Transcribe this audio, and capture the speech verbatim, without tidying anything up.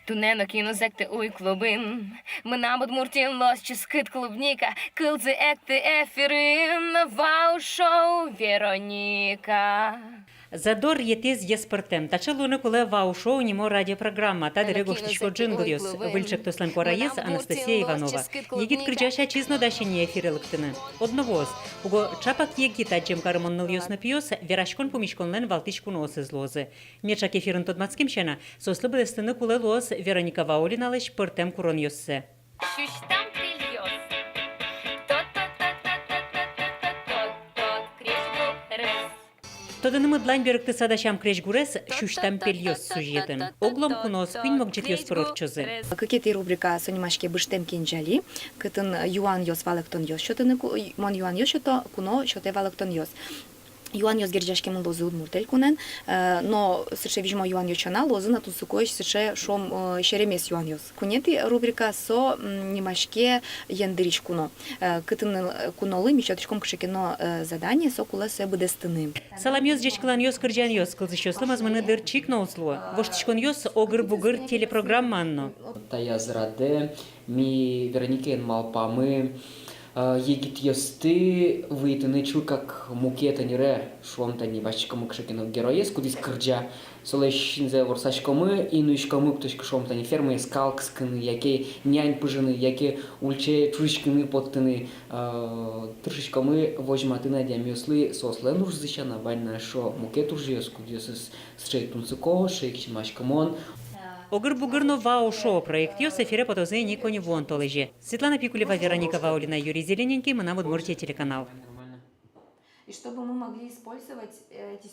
Туннэ но кин уз экты уй клубын. «Мынам Удмуртиын» луоз ческыт клубника. Кылзы экты эфирын «Вау-шоу» Вероника. Задор етэз ес пӧртэм. Таӵе луыны кулэ «Вау-шоу» нимо радиопрограмма. Та дыре гожтӥсько джинглъёс. Выль ӵектослэн куараез Анастасия Иванова. Егит кырӟась ачиз но дасьы ни эфире лыктыны. Одно вуоз. Уго ӵапак егит адӟем карымон нылъёс но пиос вераськон-пумиськонлэн валтӥсь куноосыз луозы. Меӵак эфирын тодматскем сяна, соослы быдэстыны кулэ луоз Вероника Ваулиналэсь пӧртэм куронъёссэ. Сюсьтам пельёс. Тот-тот-тот-тот-тот-тот-тот-тот, крезьгурез. Тодыны мыдлань берыктыса дасям крезьгурез «Сюсьтам пельёс» сюжетын. Оглом куноос куинь могӟетъёс пыр ортчозы. Кыкетӥ рубрика со нимаське «Быштэм кенӟали», кытын юанъёс, валэктонъёс сётыны ку-, мон юанъёс сёто, куно сётэ валэктонъёс. Юанъёс герӟаськемын луозы Удмурт Элькунэн, э, но сыӵе визьмо юанъёс сяна луозы на тунсыкоесь сыӵе, шуом, э, серемес юанъёс. Куинетӥ рубрика со, м, нимаське «Ендырись куно». Э, кытын, э, кунолы ми сётӥськом кыӵе ке но, э, задание, со кулэ сое быдэстыны. Саламъёс, ӟечкыланъёс, кырӟанъёс кылзӥсьёслы мӧзмыны дыр чик но уз луы. Воштӥськонъёс «Огыр-бугыр» телепрограммаын но. Таяз радэ ми Вероникаен малпамы, э, егитъёсты выйытыны чылкак мукет ӧнере, шуом тани, басьтӥськомы кыӵе ке но героез, кудӥз кырӟа, солэсь синзэ ворсаськомы и нуиськомы, кутӥсько, шуом тани, фермае скал кыскыны, яке нянь пыжыны, яке ульчае ӵужиськыны поттыны, э, тыршиськомы возьматыны адямиослы соослэн ужзы сяна, вань на эшшо мукет ужъёс, кудъёсыз сыӵе тунсыко, сыӵе ик синмаськымон. «Огыр-бугыр» но «Вау-шоу» проектъёс эфире потозы ини коньывуон толэзе. Светлана Пикулева, Вероника Ваулина, Юрий Зелененький, «Мынам Удмуртие» телеканал. И чтобы мы могли использовать, э, эти